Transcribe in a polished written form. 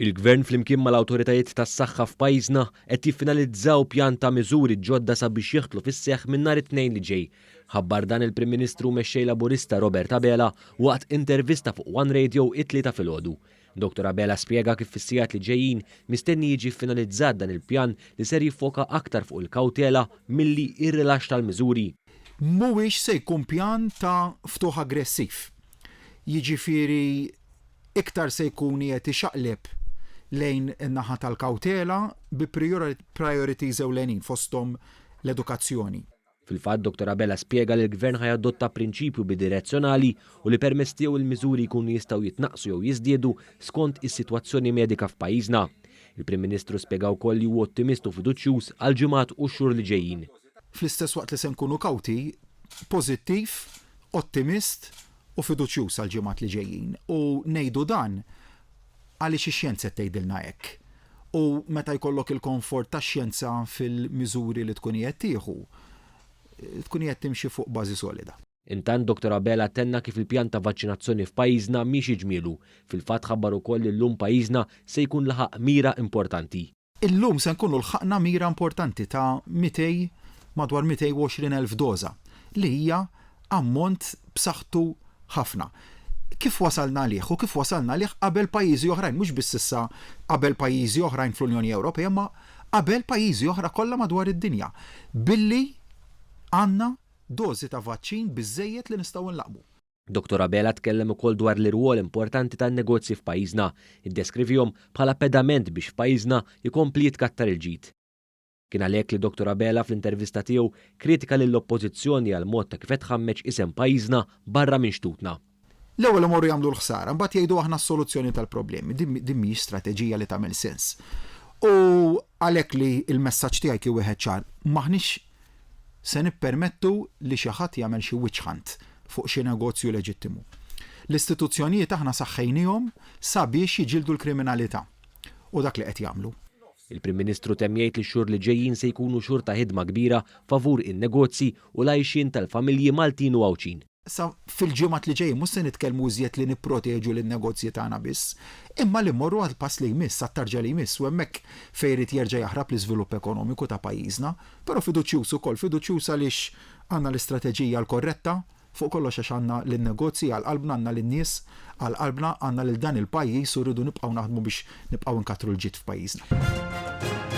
Il-Gvern flimkien mal-awtoritajiet tas-saħħa f'pajjiżna qed jiffinalizzaw pjan ta' miżuri ġodda sabiex jidħlu fis-seħħ minn nhar it-Tnejn li ġej. Ħabbar dan il-Prim Ministru u Mexxej Laburista Robert Abela waqt intervista fuq One Radio it-Tlieta filgħodu. Dottor Abela spjega kif fis-sigħat li ġejjin mistenni jiġi ffinalizzat dan il-pjan li ser jiffoka aktar fuq il-kawtela milli r-rilaxx tal-miżuri. Mhuwiex se jkun pjan ta' ftuħ aggressiv. Jiġifieri iktar se jkun qiegħed ixaqleb lejn in-naħa tal-kawtela bi priorities ewlenin fosthom l-edukazzjoni. Fil-fatt, Dottor Abela spjega li l-Gvern ħa jadotta prinċipju bidirezzjonali u li permezz tiegħu l-miżuri jkunu jistgħu jitnaqqsu jew jiżdiedu skont is-sitwazzjoni medika f'pajjiżna. Il-Prim Ministru spjega wkoll li hu ottimist u fiduċjuż għall-ġimgħat u x-xhur li ġejjin. Fl-istess waqt li se nkunu kawti, pożittiv, ottimist u fiduċjuż għall-ġimgħat li ġejjin. U ngħidu dan għaliex ix-xjenza qed tgħidilna hekk. U meta jkollok il-konfort tax-xjenza fil-miżuri li tkun qiegħed tieħu, tkun qiegħed timxi fuq bażi solida. Intant Dottor Abela tenna kif il-pjan ta' vaċċinazzjoni f'pajjiżna miexi ġmielu. Fil-fatt ħabbar ukoll li llum pajjiżna se jkun laħaq mira importanti. Illum se nkunu lħaqna mira importanti ta' 200 madwar 220 elf doża, li hija ammont b'saħħtu ħafna. Kif wasalna għalih u kif wasalna għalih qabel pajjiżi oħrajn, mhux biss issa qabel pajjiżi oħrajn fl-Unjoni Ewropea imma qabel pajjiżi oħra kollha madwar id-dinja, billi għandna dożi ta' vaċċin biżżejjed li nistgħu nlaqqmu. Dottor Abela tkellem ukoll dwar l-irwol importanti tan-negozji f'pajjiżna. Iddeskrivihom bħala pedament biex f'pajjiżna jkompli jitkattar il-ġid. Kien għalhekk li Dottor Abela fl-intervista tiegħu kritika lill-Oppożizzjoni għall-mod ta' kif qed tħammeġ isem pajjiżna barra minn xtutna. L-ewwel imorru jagħmlu l-ħsara, mbagħad jgħidu aħna s-soluzzjoni tal-problemi. Din mhijiex strateġija li tagħmel sens. U għalhekk li l-messaġġ tiegħi kien wieħed ċar, m'aħniex se nippermettu li xi ħadd jagħmel xi witch hunt fuq xi negozju leġittimu. L-istituzzjonijiet aħna saħħejnihom sabiex jiġġieldu l-kriminalità u dak li qed jagħmlu. Il-Prim Ministru temm jgħid li x-xhur li ġejjin se jkunu xhur ta' ħidma kbira favur in-negozji u l-għajxien tal-familji Maltin u Għawdxin. Sa fil-ġimgħat li ġejjin mhux se nitkellmu iżjed li nipproteġu lin-negozji tagħna biss, imma li mmorru għall-pass li jmiss, għat-tarġa li jmiss u hemmhekk fejn irid jerġa' jaħrab l-iżvilupp ekonomiku ta' pajjiżna. Però fiduċjuż ukoll, fiduċjuż għaliex għandna l-istrateġija l-korretta, fuq kollox għax għandna lin-negozji għal qalbna, għandna lin-nies għal qalbna, għandna lil dan il-pajjiż u rridu nibqgħu naħdmu biex nibqgħu nkattru l-ġid f'pajjiżna.